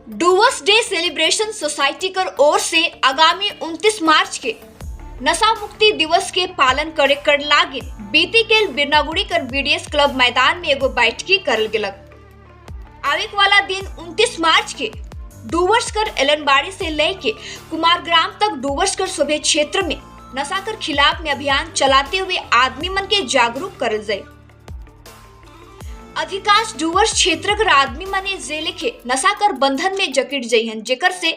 Dooars day celebration society कर ओर से आगामी 29 मार्च के नशा मुक्ति दिवस के पालन करे कर लागे बीती के बिरनागुड़ी कर बीडीएस क्लब मैदान में एगो बैठकी करल गेलक। आवे वाला दिन 29 मार्च के डुवर्स कर एलनबाड़ी से लेके कुमारग्राम तक डुवर्स कर सभे क्षेत्र में नशा कर खिलाफ में अभियान चलाते हुए आदमी मन के जागरूक करल जाए। अधिकांश डुवर्स क्षेत्र कर आदमी मने जेले के नशा कर बंधन में जकिट जइहन, जेकर से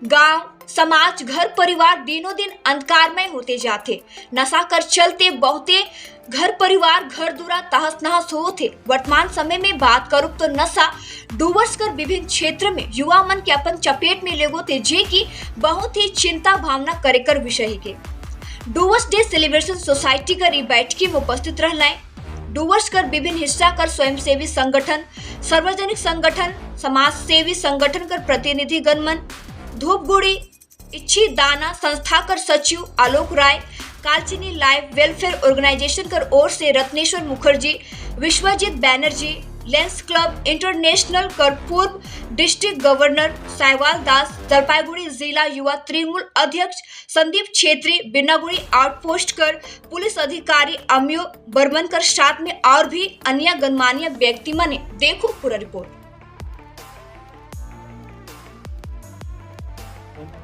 गांव, समाज, घर परिवार दिनों दिन अंधकारमय होते जाते। नशा कर चलते बहुते घर परिवार घर दुरा तहस नहस होते। वर्तमान समय में बात करूँ तो नशा डुवर्स कर विभिन्न क्षेत्र में युवा मन के अपन चपेट में लेगो थे, जे की बहुत ही चिंता भावना करे कर विषय के। डुवर्स डे सेलिब्रेशन सोसाइटी कर ई बैठकी में उपस्थित रहलाए डुवर्स कर विभिन्न हिस्सा कर स्वयंसेवी संगठन, सार्वजनिक संगठन, समाज सेवी संगठन कर प्रतिनिधिगण मन, धूपगुड़ी इच्छी दाना संस्था कर सचिव आलोक राय, कालचिनी लाइफ वेलफेयर ऑर्गेनाइजेशन कर ओर से रत्नेश्वर मुखर्जी, विश्वजीत बैनर्जी, लेंस क्लब इंटरनेशनल कर पूर्व डिस्ट्रिक्ट गवर्नर साइवाल दास, जलपाईगुड़ी जिला युवा तृणमूल अध्यक्ष संदीप छेत्री, बिरनागुड़ी आउटपोस्ट कर पुलिस अधिकारी अमियो बर्मन कर साथ में और भी अन्य गणमान्य व्यक्ति मने। देखो पूरा रिपोर्ट।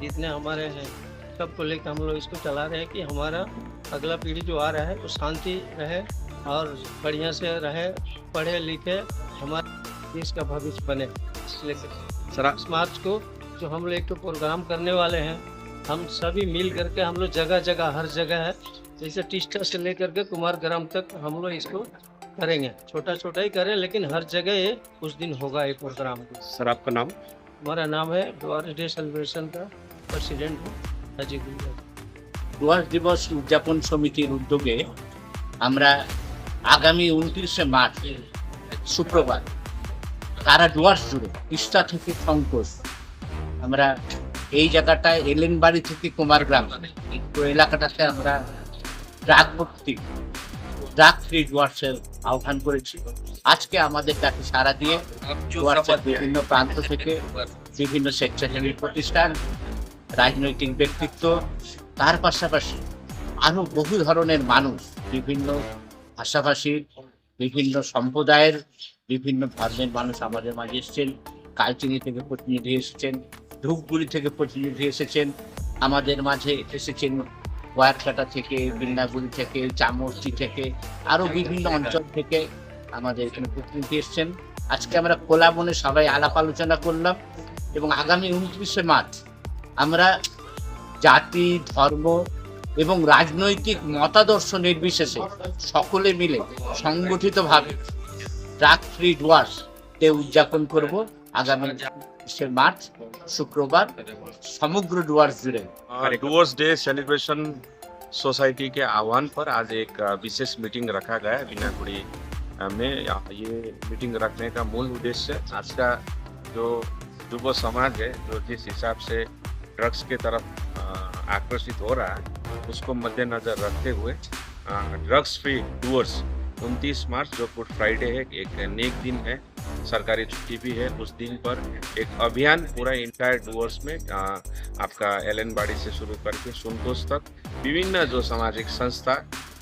जितने हमारे हैं सबको लेकर हम लोग इसको चला रहे हैं कि हमारा अगला पीढ़ी जो आ रहा है वो शांति रहे और बढ़िया से रहे, पढ़े लिखे, हमारे देश का भविष्य बने। इसलिए सर 30 मार्च को जो हम लोग एक तो प्रोग्राम करने वाले हैं, हम सभी मिल करके हम लोग जगह जगह हर जगह है, जैसे टीस्टा से लेकर के कुमार ग्राम तक हम लोग इसको करेंगे। छोटा छोटा ही करें, लेकिन हर जगह ये उस दिन होगा ये प्रोग्राम। सर, आपका नाम? हमारा नाम है, डुआर्स डे सेलिब्रेशन का प्रेसिडेंट हूँ, राजीव गुंजा। ডুয়ার্স দিবস উদযাপন সমিতির উদ্যোগে আমরা আগামী 29শে মার্চ শুক্রবার সারা ডুয়ার্স জুড়ে তিস্তা থেকে সংকোশ, আমরা এই জায়গাটায় এলেনবাড়ি থেকে কুমারগ্রাম এই পুরো এলাকাটাতে আমরা ড্রাগ মুক্তি, ড্রাগ ফ্রি ডুয়ার্সের আহ্বান করেছি। আজকে আমাদের ডাকে সাড়া দিয়ে ডুয়ার্সের বিভিন্ন প্রান্ত থেকে বিভিন্ন স্বেচ্ছাসেবী প্রতিষ্ঠান, রাজনৈতিক ব্যক্তিত্ব, তার পাশাপাশি আরও বহু ধরনের মানুষ, বিভিন্ন ভাষাভাষীর, বিভিন্ন সম্প্রদায়ের, বিভিন্ন ধর্মের মানুষ আমাদের মাঝে এসেছেন। কালচিনি থেকে প্রতিনিধি এসেছেন, ধূপগুড়ি থেকে প্রতিনিধি এসেছেন, আমাদের মাঝে এসেছেন ওয়ারকাটা থেকে, বিন্নাগুড়ি থেকে, চামর্চি থেকে, আরও বিভিন্ন অঞ্চল থেকে আমাদের এখানে প্রতিনিধি এসেছেন। আজকে আমরা খোলা মনে সবাই আলাপ আলোচনা করলাম এবং আগামী 29শে মার্চ আমরা জাতি, ধর্ম এবং রাজনৈতিক মতাদর্শ নির্বিশেষে সকলে মিলে সংগঠিতভাবে ড্রাগ ফ্রি ডুয়ার্স ডে উদযাপন করব আগামী 29শে মার্চ শুক্রবার সমগ্র ডুয়ার্স জুড়ে। डुवर्स डे सेलिब्रेशन सोसाइटी के आह्वान पर आज एक विशेष मीटिंग रखा गया है बिनागुड़ी में। ये मीटिंग रखने का मूल उद्देश्य आज का जो युवा समाज है, जो जिस हिसाब से ड्रग्स के तरफ आकर्षित हो रहा है, उसको मद्देनज़र रखते हुए ड्रग्स फ्री डुवर्स 29 मार्च, जो गुड फ्राइडे है, एक नेक दिन है, सरकारी छुट्टी भी है, उस दिन पर एक अभियान पूरा इंटायर डुवर्स में आपका एलएनबाड़ी से शुरू करके संतोष तक विभिन्न जो सामाजिक संस्था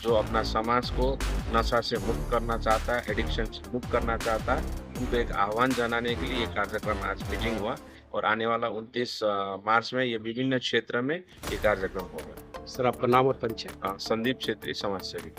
जो अपना समाज को नशा से मुक्त करना चाहता है, एडिक्शन से मुक्त करना चाहता है, उनको एक आह्वान जनाने के लिए ये कार्यक्रम आज मीटिंग हुआ और आने वाला 29 मार्च में ये विभिन्न क्षेत्र में ये कार्यक्रम होगा। सर, आपका नाम और परिचय? संदीप छेत्री, समाज सेवी।